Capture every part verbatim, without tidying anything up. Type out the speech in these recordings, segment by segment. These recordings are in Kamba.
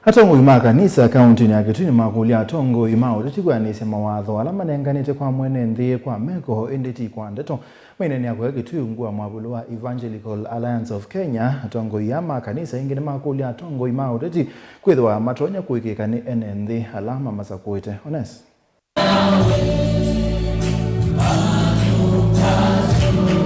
Atongoi ma kanisa kaũntĩnĩ ya Kitui nĩmakũlya atongoi ma ũteti kwĩanĩsya mawatho ala manenganĩte kwa mwene nthĩ kwa meko, ĩndĩ ti kwa ndeto. Maineenea kũya Kitui ungu wa mwavuli wa Evangelical Alliance of Kenya, atongoi aa ma kanisa ĩngĩ nĩmakũlya atongoi ma ũteti kwĩthĩwa matonya kũĩkĩĩka nĩ ene nthĩ ala mamasakũĩte. Ones.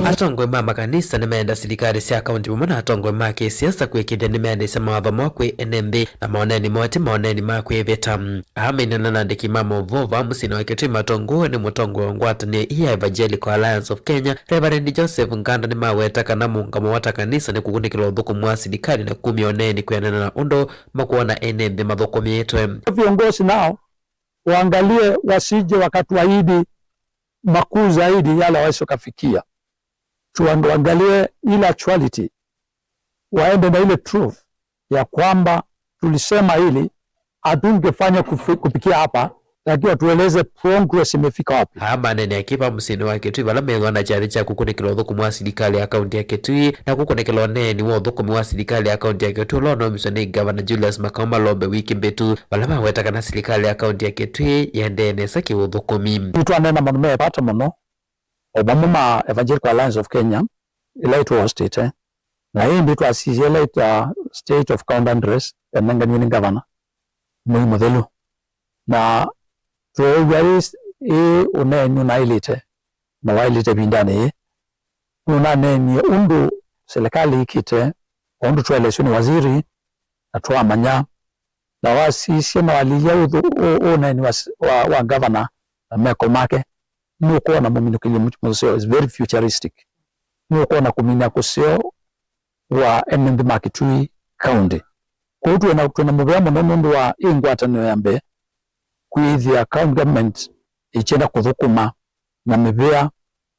Atongoi ma makanisa nĩmeenda silikalĩ sya kaũntĩ vamwe na atongoi ma kĩsiasa kũĩkĩĩthya nĩmeanĩsya mawatho moo kwĩ ene nthĩ, na maoneni moo ti maoneni ma kwĩvĩta. Aa maineena na andĩki ma maũvoo vaa mũsyĩnĩ wa Kitui matongoew'e nĩ mũtongoi wa ngwatanĩo ii ya Evangelical Alliance of Kenya, Reverend Joseph Nganda, nĩmaweta kana mũũngamo woo ta kanisa nĩ kũkunĩkĩla ũthũkũmi wa silikalĩ na kumya ũneeni kwĩanana na ũndũ makwona ene nthĩ mathũkũmĩĩtwe. Viongozi nao waangalie wasije wakatuahidi makuu zaidi yale hawawezi wakafikia. Tuangalie ile actuality, waende na ile truth ya kwamba tulisema hili, hatungefanya kufi-, kufikia hapa, lakini watueleze progress imefika wapi. Aa maneenea kĩĩ vaa mũsyĩnĩ wa Kitui vala methĩwa na kyathĩ kya kũkunĩkĩla ũthũkũmi wa silikalĩ ya kaũntĩ ya Kitui na kũkunĩkĩla ũneeni wa ũthũkũmi wa silikalĩ ya kaũntĩ ya Kitui ũla ũnaumiswe nĩ Ngavana Julius Makau Malombe wiki mbĩtu, vala maweta kana silikalĩ ya kaũntĩ ya Kitui yĩendee nesa kĩũthũkũmi. Nĩtwaneena maũndũ me vata mũno, o vamwe ma Evangelical Alliance of Kenya, ĩla ĩtũ hostete, na ĩndĩ twasisya ĩla ĩta state of county address yanenganiwe nĩ ngavana mwei mũthelu, na tweew'a ĩ, ĩ ũneeni ũnaĩlĩte na waĩlĩte ĩvindanĩ yĩĩ. Nũnaneenie ũndũ silikalĩ ĩkĩte, o ũndũ twaelesw'e nĩ waziri na twamanya, na wasisya na walilya ũthũ-, ũ-, ũneeni wa s-, wa, wa ngavana na meko make, nũkwona mũminũkĩlyo mũseo, is very futuristic. Nũkwona kũmina kũseo wa ene nthĩ ma Kitui County. Kwoou twĩna, twĩna mũvea mũno nũndũ wa ĩ ngwatanĩo ya mbee kwĩthĩa county government ĩkyenda kũthũkũma na mĩvĩa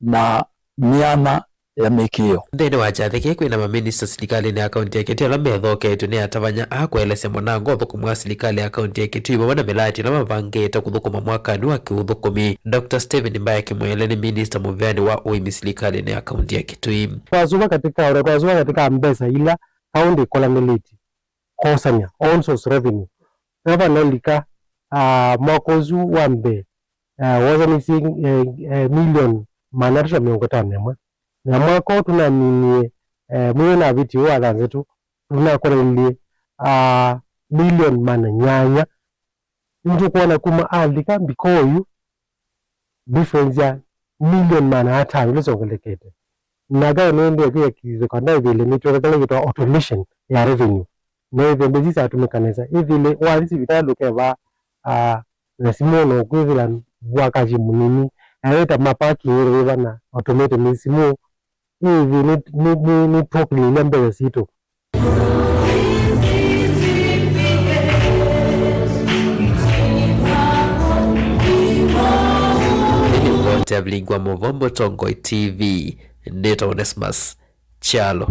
na myanya ya mĩkĩĩo. Nthĩnĩ wa kyathĩ kĩĩ kwĩna maminista silikalĩnĩ ya kaũntĩ ya Kitui ala methoketw'e nĩ atavany'a aa kũelesya mwanango ũthũkũmi wa silikalĩ ya kaũntĩ ya Kitui vamwe na mĩlaati ĩla mavangĩte kũthũkũma mwakanĩ wa kĩũthũkũmi. Doctor Stephen Mbaya Kimwele nĩ minista mũveani wa ũĩmi silikalĩnĩ ya kaũntĩ ya Kitui. Twasũva katika, ona twasũva katika mbesa ila kaũntĩ ĩkolanĩlĩtye kwosany'a, all source revenue. Ĩla vanalika, ah, mwaka ũsu wa mbee, ah, wosanisye, eh, eh, milioni maana atatũ na mĩongo ĩtano na ĩmwe. Na mwaka ũũ tũnaminie, eh, mwei ũnavĩtie ũũ wa thanthatũ, tũnakonanilyĩ, ah, milioni maana nyanya. Nĩtũkwona kuma alika mbika oyu, difference ya milioni maana atano ila syongelekete. Na ngavana nĩendee kwĩka kĩthito kana ĩthĩle nĩtwĩka kĩla kĩtawa automation ya revenue. Na ĩthĩle mbesa isu syatũmĩka nesa. Ĩthĩle wathi sivitalĩ ũkeva, ah, na simũ no kwĩthĩla wakathi mũnini. Na wĩta ma parking ĩthĩwa na automate nĩ simũ. Ĩĩ, nĩ, nĩ, nĩ, nĩtwokĩlĩlya mbesa sitũ. Nĩ ripoti ya Vilingi wa Mũvoo Mũtongoi T V, nĩtawa Onesmus Kyalo.